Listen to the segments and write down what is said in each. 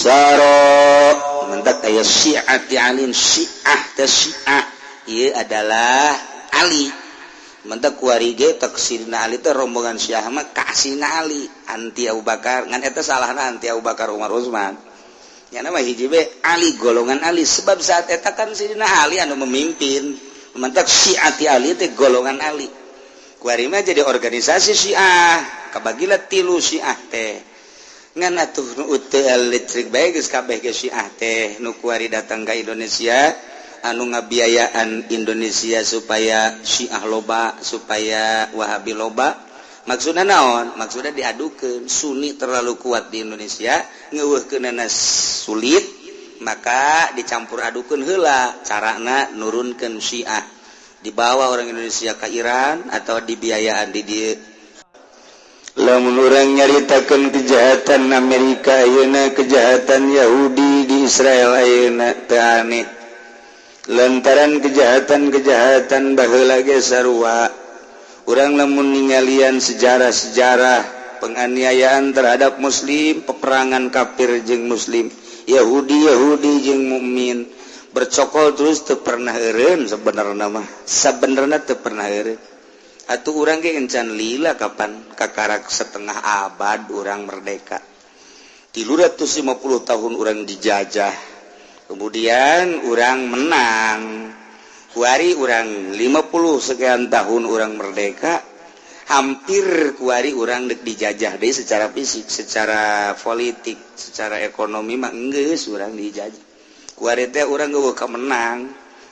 Saro mentak aya Syiah Alin, Syiah teh Syiah ieu adalah Ali. Mentak kuari ge taksirna Ali teh rombongan Syiah mah kasina Ali, anti Abu Bakar. Ngan eta salahna anti Abu Bakar, Umar, Utsman. Nya mah hiji be Ali, golongan Ali, sebab saat eta kan Sidina Ali anu memimpin. Mentak Syiah Ali teh golongan Ali. Kuari mah jadi organisasi Syiah, kabagilah tilu Syiah teh. Ngan atuh nu teu listrik bae geus kabeh ge Syiah teh nu kuari datang ka Indonesia, anu ngabiayaan Indonesia supaya Syiah loba, supaya Wahabi loba. Maksudna naon? Maksudna diadukeun Sunni terlalu kuat di Indonesia, ngeuweuhkeunana sulit, maka dicampur adukeun heula. Carana nurunkeun Syiah, dibawa orang Indonesia ke Iran atau dibiayaan di dieu. Lamun urang nyaritakeun kejahatan Amerika ayeuna, kejahatan Yahudi di Israel ayeuna, teu aneh, lantaran kejahatan-kejahatan baheula ge sarua. Urang lamun ningalian sejarah-sejarah penganiayaan terhadap muslim, peperangan kafir jeung muslim, Yahudi Yahudi jeung mukmin, bercokol terus, teu pernah eureun. Sebenarnya mah, sebenarnya teu pernah eureun atuh. Urang ge encan lila kapan, kakarak setengah abad urang merdeka, 350 tahun urang dijajah. Kemudian urang menang, kuari urang 50 sekian tahun urang merdeka, hampir kuari urang dek dijajah deh secara fisik, secara politik, secara ekonomi mah geus urang dijajah. Kuari teh urang geus menang.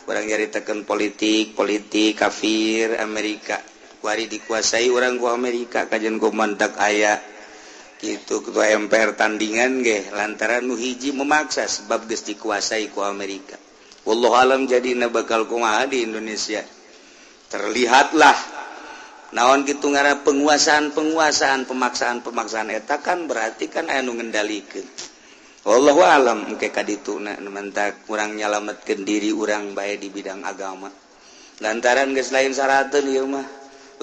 Urang nyaritakeun politik, politik kafir Amerika, kuari dikuasai urang ku Amerika. Kajian ku mantak aya gitu ketua MPR tandingan ge lantaran nu hiji memaksa, sebab geus dikuasai ku Amerika. Wallahu alam jadi bakal kumaha di Indonesia. Terlihatlah naon gitu ngara penguasaan penguasaan, pemaksaan pemaksaan eta kan berarti kan aya nu ngendalikeun. Wallahu alam engke ka dituna. Mentak kurang nyalametkeun diri urang bae di bidang agama, lantaran geus lain sarateun ieu mah,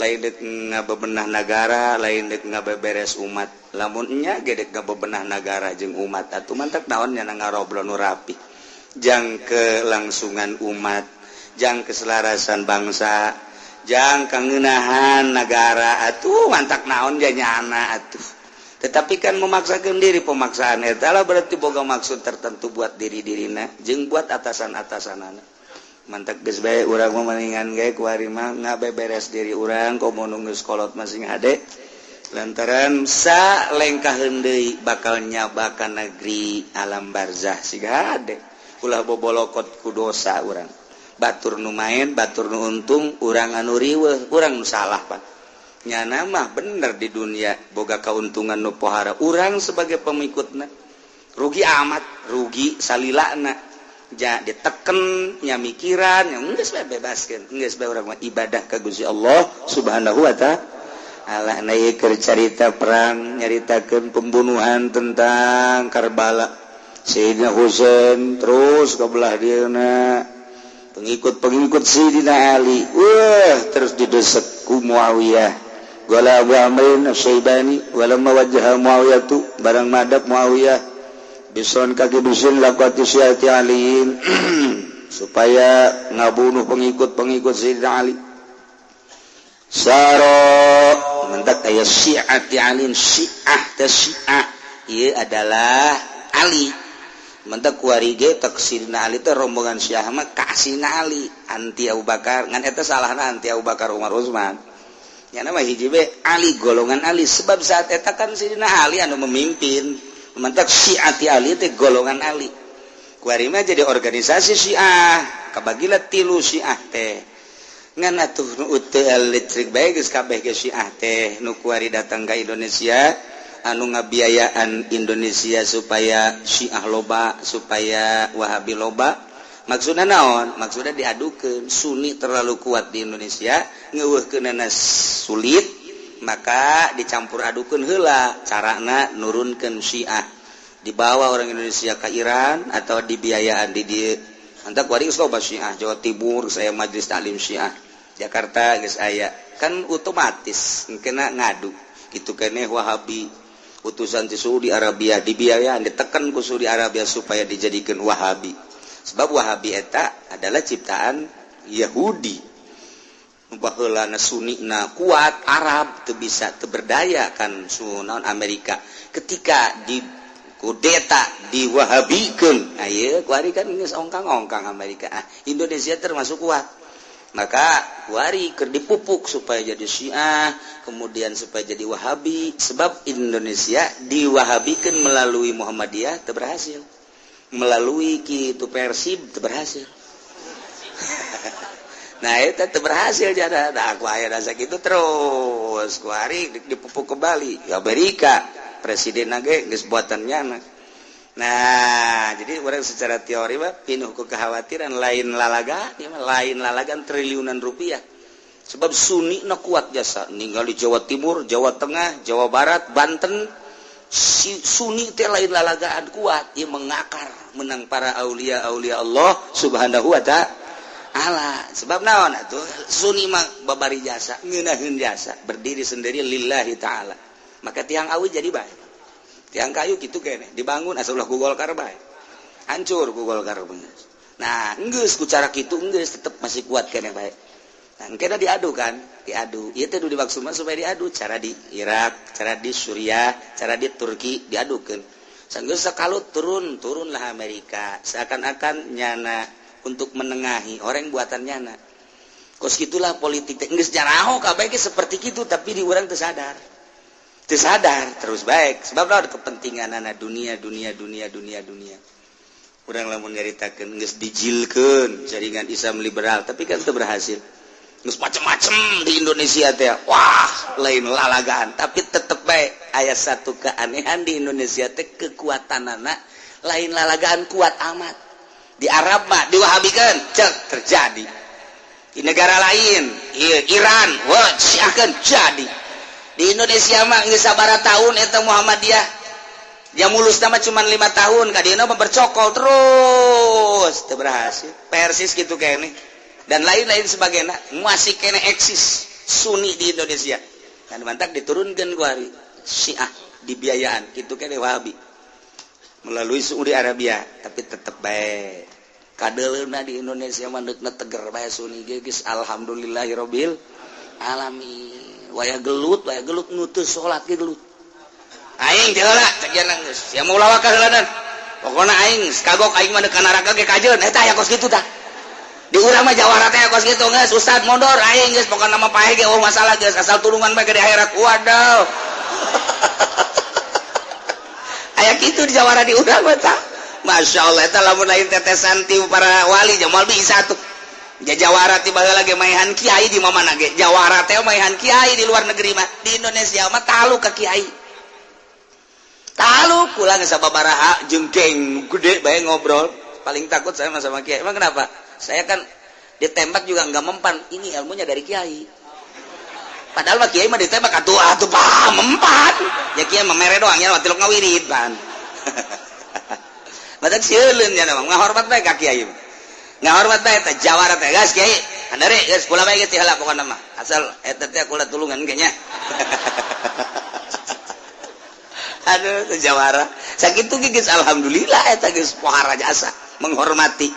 lain dek ngabebenah negara, lain dek ngabeberes umat. Lamun nya ge dek ngabebenah negara jeung umat atuh mantak naon nya ngarobrol nu rapi jang kelangsungan umat, jang keselarasan bangsa, jang kangenahan negara, atuh mantak naon nyana atuh. Tetapi kan memaksakan diri, pemaksaan eta lah berarti boga maksud tertentu buat diri dirina jeung buat atasan-atasanana. Mantak geus bae urang mah mendingan ge kuari mah ngabeberes diri urang, komo nu geus kolot masing hade, lantaran sa lengkaheun deui bakal nyabakan negeri alam barzah. Siga hade ulah bobolokot ku dosa urang. Batur nu main, batur nu untung, urang anu riweuh, urang nu salah. Pak, nyana mah bener di dunia boga keuntungan nu pohara, urang sebagai pengikutna rugi amat, rugi salilana ja diteken nya mikiran yang geus bae bebaskeun, geus bae urang mah ibadah ka Gusti Allah Subhanahu wa Ta'ala. Nah, ieu keur carita perang, nyaritakeun pembunuhan tentang Karbala, Sayyidina Husain, terus ke belah dieuna pengikut-pengikut Sayyidina Ali. Wah, terus didesek ku Muawiyah. Qala Abu Amrin Asy-Syaibani walamma wajjaha Muawiyah tu barang madap Muawiyah bison kaki bisin laqati syiati aliin supaya ngabunuh pengikut-pengikut Sayyidina Ali. Saro mentak aya Syiah Alin, Syiah teh Syiah ieu adalah Ali. Mentak kuari ge taksirna Ali teh rombongan Syiah mah kasina Ali, anti Abu Bakar. Ngan eta salahna anti Abu Bakar, Umar, Utsman. Nya mah hiji be Ali, golongan Ali, sebab saat eta kan Sayyidina Ali anu memimpin. Mentak Syiah Ali teh golongan Ali. Kuari mah jadi organisasi Syiah, kabagilah tilu Syiah teh. Ngan atuh nu teu listrik bae geus kabeh ge Syiah teh nu kuari datang ka Indonesia, anu ngabiayaan Indonesia supaya Syiah loba, supaya Wahabi loba. Maksudna naon? Maksudna diadukeun Sunni terlalu kuat di Indonesia, ngeuweuhkeunana sulit, maka dicampur adukeun heula. Carana nurunkeun Syiah, dibawa orang Indonesia ke Iran atau dibiayaan di dieu. Mantak kuari geus loba Syiah Jawa Timur, saya Majelis Taklim Syiah Jakarta geus aya kan, otomatis kena ngadu gitu keneh Wahabi. Utusan di Saudi Arabia dibiayaan, ditekan ku Saudi Arabia supaya dijadikan Wahabi. Sebab Wahabi eta adalah ciptaan Yahudi. Baheulana Sunni na kuat, Arab teu bisa, teu berdaya kan sunaon Amerika. Ketika di kudeta diwahabikeun, aya kuari kan geus ongkang-ongkang Amerika. Ah, Indonesia termasuk kuat. Maka kuari keur dipupuk supaya jadi Syiah, kemudian supaya jadi Wahabi. Sebab Indonesia diwahabikan melalui Muhammadiyah teu berhasil, melalui kitu Persib teu berhasil. Nah, itu teu berhasil jadi. Nah, aku aya rasa gitu terus kuari dipupuk kembali Amerika, presiden ge geus buatan nyana. Nah, jadi orang secara teori mah pinuh ku kekhawatiran, lain lalaga, lain lalagan triliunan rupiah. Sebab Sunni na kuat jasa, ninggal di Jawa Timur, Jawa Tengah, Jawa Barat, Banten, si Sunni teh lain lalagaan kuat, ia mengakar menang para aulia aulia Allah Subhanahu wa Ta'ala. Sebab naon atuh Sunni mah babari jasa, ngeunaheun jasa, berdiri sendiri lillahi ta'ala. Maka tiang awi jadi baik. Tiang kayu gitu kene dibangun asal ulah ku Golkar bae, hancur ku Golkar. Nah, geus ku cara kitu geus tetep masih kuat kene bae. Nah, kena diadu kan, diadu ieu teh dimaksud mah supaya diadu cara di Irak, cara di Suriah, cara di Turki diadukeun. Sanggeus sakalut turun, turunlah Amerika seakan-akan nyana untuk menengahi orang buatan nyana. Kos gitulah politik teh, geus jaraho kabeh seperti kitu, tapi di urang teu sadar, sadar terus baik. Sebab ada kepentingan anak dunia, dunia, dunia, dunia, dunia. Kurang lamun nyaritakeun geus dijilkeun jaringan Islam liberal, tapi kan itu berhasil. Geus macem-macem di Indonesia teh, wah, lain lalagaan, tapi tetep baik aya satu keanehan di Indonesia teh, kekuatan anak lain lalagaan kuat amat. Di Arab mah diwahabikeun, cek terjadi. Di negara lain, Iran, wah, syiahkeun, jadi. Di Indonesia mah geus sabaraha tahun eta Muhammadiyah, dia mulus nama cuma 5 tahun, kadieuna mah bercokol terus, teu berhasil. Persis gitu kayaknya dan lain-lain sebagainya, masih kene eksis Sunni di Indonesia kan. Mantak diturunkan ku hari Syiah dibiayaan gitu kene Wahabi melalui Saudi Arabia, tapi tetep baik kadeleuna di Indonesia mah deukna teger bae Sunni ge geus alhamdulillahirabbil alamin. Waya gelut, waya gelut, nutus salat ge gelut. Aing teh heula cek geus sia mau lawak heulanan, pokona aing kagok, aing mah ka neraka ge kajeun. Eta aya kos kitu tah di urang mah, jawara teh kos kitu. Geus, ustad mondor aing, geus pokona mah paeh ge, oh masalah geus, asal tulungan bae di akhirat. Waduh, aya kitu di jawara di urang mah tah. Masya Allah, eta lamun lain tetesan ti para wali jamal bisa tuh. Ja jawara tiba lagi maehan kiai di mana ge. Jawara teh maehan kiai di luar negeri mah. Di Indonesia mah talu ke kiai. Talu kula geus sababaraha jeung geng gede bae ngobrol. Paling takut saya mah sama kiai. Emang kenapa? Saya kan ditembak juga nggak mempan. Ini ilmunya dari kiai. Padahal mah kiai mah ditembak atuh atuh pah mempan. Ya kiai mah mere doang ya tilok ngawirid pan. Badak sieun nya mah ngahormat bae ka kiai. Ngahormat bae teh jawara teh, geus kiai. Handare geus kula bae geus heula pokona mah. Asal eta teh kula tulungan kayaknya. Aduh, teh jawara. Sakitu ge geus alhamdulillah, eta geus pohara jasa menghormati.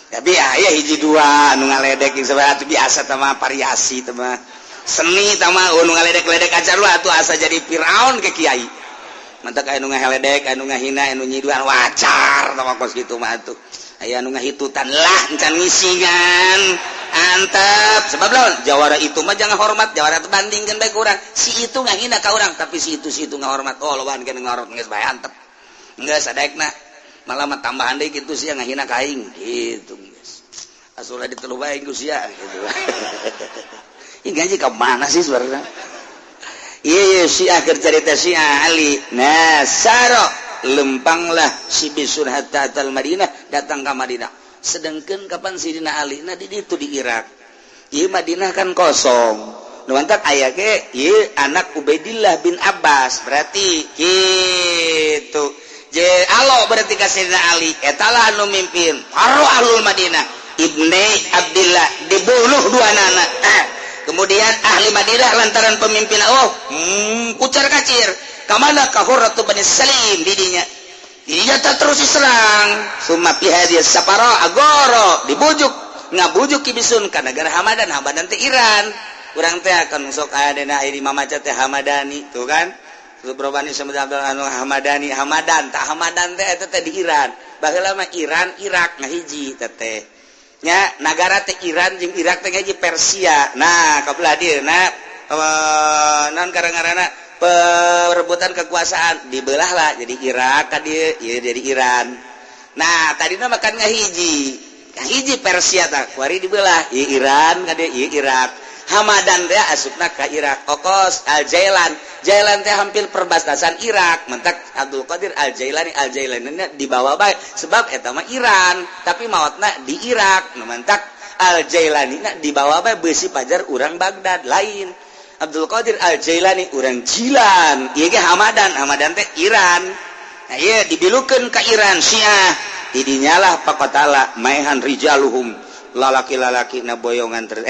Tapi ya, ya hiji dua anu ngaledek atuh biasa teh mah, variasi teh mah. Seni teh mah nu ngaledek-ledek acar atuh asa jadi Firaun ke kiai. Mantak aya nu ngaheledek, anu ngahina, anu nyiduan wajar teh mah kos kitu mah atuh. Aya anu ngahitutan lah encan ngisingan antep. Sebab lawan jawara itu mah jangan hormat jawara itu, bandingkan baik urang. Si itu ngahina ka urang, tapi si itu ngahormat. Oh, loban kena ngahormat, geus bae antep, geus sadaekna malah mah tambahan deui kitu sia ngahina ka aing gitu, geus asulah ditelu bae ku sia gitu. Ini gaji ka mana sih sebenarnya? Iya, Syiah keur carita Syiah Ali. Nah, saro lempanglah si Bisur hatta atal Madinah, datang ke Madinah. Sedangkan kapan Sidina Ali nah di itu di Irak, ieu Madinah kan kosong. Nu mantak aya ge ieu anak Ubaidillah bin Abbas, berarti gitu. Je alo berarti ka Sidina Ali eta lah anu mimpin paro ahlul Madinah. Ibni Abdillah dibunuh dua nana. Kemudian ahli Madinah lantaran pemimpin, oh, kucar kacir. Ka mana? Ka Hurratu Bani Salim. Didinya didinya terus diserang. Summa fi hadhihi safara agoro, dibujuk, ngabujuk Ki Bisun ka negara Hamadan. Hamadan teh Iran. Urang teh akan sok aya dina iri mamaca teh Hamadani tuh kan. Berobani sama anu Hamadani, Hamadan tak, Hamadan teh eta teh di Iran. Baheula mah Iran Irak ngahiji teh nya, nagara teh Iran jeung Irak teh ngahiji, Persia. Nah, kabelah dieu na non karena perebutan kekuasaan dibelah lah jadi Irak ka dieu, ieu jadi Iran. Nah, tadina makan ngahiji ngahiji Persia tak kuari dibelah ieu Iran ka dieu, ieu Irak. Hamadan teh asupna ka Irak. Okos Al Jailan, Jailan teh hampir perbatasan Irak. Mentak Abdul Qadir Al Jailani, Al Jailani dibawa bae sebab eta mah Iran tapi maotna di Irak. Nu mentak Al Jailani na dibawa bae besi pajar urang Baghdad. Lain Abdul Qadir Al Jailani urang Jilan, ieu ge Hamadan. Hamadan teh Iran. Nah, ieu dibilukeun ka Iran Syiah. Didinyalah pakotala maehan rijaluhum, lalaki-lalaki na boyongan ter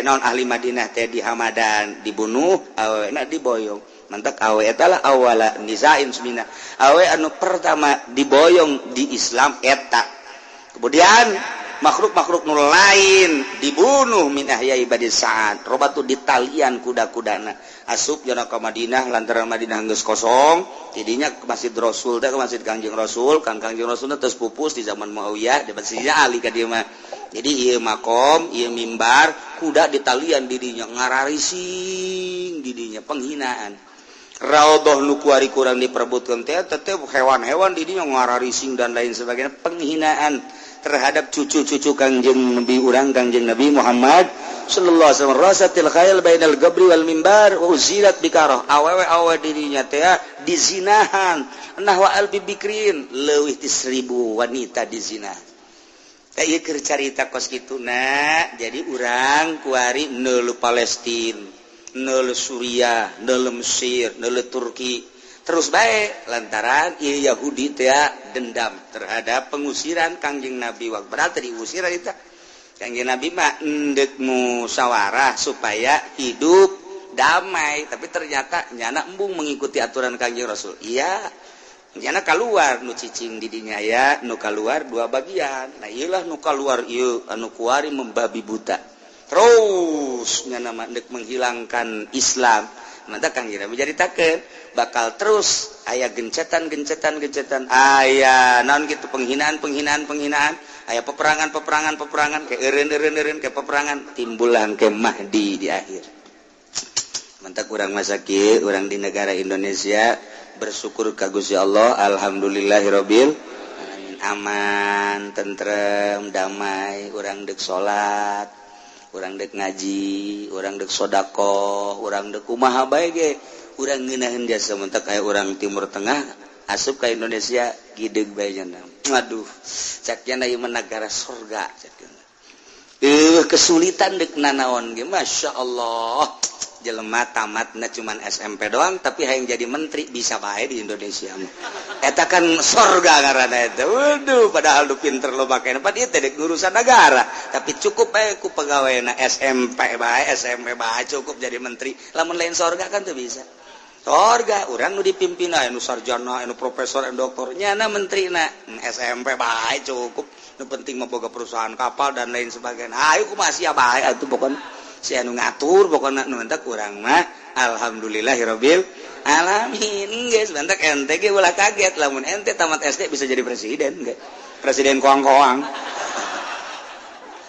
non ahli Madinah teh di Hamadan dibunuh, awe na diboyong. Mantak awe eta lah awala nisain semina, awe anu pertama diboyong di Islam eta. Kemudian makhluk-makhluk nu lain dibunuh min ahyai Bani Sa'ad robatu ditalian kuda-kudana asup jana ka Madinah lantaran Madinah geus kosong. Tidinya ke Masjid Rasul teh, ke Masjid Kangjeng Rasul. Kang Kangjeng Rasul terus pupus di zaman Muawiyah, di Masjidnya Ali ka dieu mah. Jadi ieu makom, ieu mimbar, kuda ditalian didinya, ngararising didinya, penghinaan. Raudhah nu kuari kurang diperebutkeun teh teh hewan-hewan didinya ngararising dan lain sebagainya, penghinaan terhadap cucu-cucu Kangjeng Nabi urang, Kangjeng Nabi Muhammad sallallahu alaihi wasallam. Rasatil khail bainal gabri wal mimbar wa uzilat bikarah, awewe awewe dirinya teh dizinahan, nahwa alfi bikrin, leuwih ti 1000 wanita dizina. Teh keur carita kos kitu na. Jadi urang kuari neuleu Palestina, neuleu Suriah, neuleu Mesir, neuleu Turki terus baik lantaran ieu Yahudi teh dendam terhadap pengusiran Kangjeng Nabi. Waktu berarti diusir itu Kangjeng Nabi mah endek musyawarah supaya hidup damai, tapi ternyata nyana embung mengikuti aturan Kangjeng Rasul. Iya, nyana keluar nu cicing didinya ya, nu keluar dua bagian. Nah, iyalah nu keluar ieu anu kuari membabi buta terus nyana mah endek menghilangkan Islam. Maka Kangjeng Nabi jadi taken bakal terus aya gencetan gencetan gencetan, aya naon gitu, penghinaan penghinaan penghinaan, aya peperangan peperangan peperangan, ke eureun eureun eureun ke peperangan, timbulan ke Mahdi di akhir. Mantap kurang masa kieu urang di negara Indonesia bersyukur ka Gusti Allah, alhamdulillahirabbil alamin, aman, tentrem, damai. Urang dek salat, urang dek ngaji, urang dek sodakoh, urang dek kumaha bae ge urang ngeunaheun jasa. Mentak kayak orang Timur Tengah asup ke Indonesia gideg bae nya. Aduh, cak nya ieu mah negara surga cak nya. Kesulitan dek nanaon ge Masya Allah. Jelema tamatna cuman SMP doang tapi hayang jadi menteri bisa bae di Indonesia mah. Eta kan sorga ngaranna eta. Waduh, padahal lu pinter lo make tempat ieu teh dek urusan negara, tapi cukup bae ku pegawai SMP bae, SMP bae cukup jadi menteri. Lamun lain sorga kan tuh bisa. Sorga urang nu dipimpin aya nu sarjana, anu profesor, anu doktor, nyana menterina SMP bae cukup. Nu penting mah boga perusahaan kapal dan lain sebagainya. Ayo kumaha sia bae atuh, pokona si anu ngatur. Pokoknya nu entak urang mah alhamdulillahirabbil alamin geus. Bentak ente ge ulah kaget lamun ente tamat SD bisa jadi presiden ge, presiden koang-koang.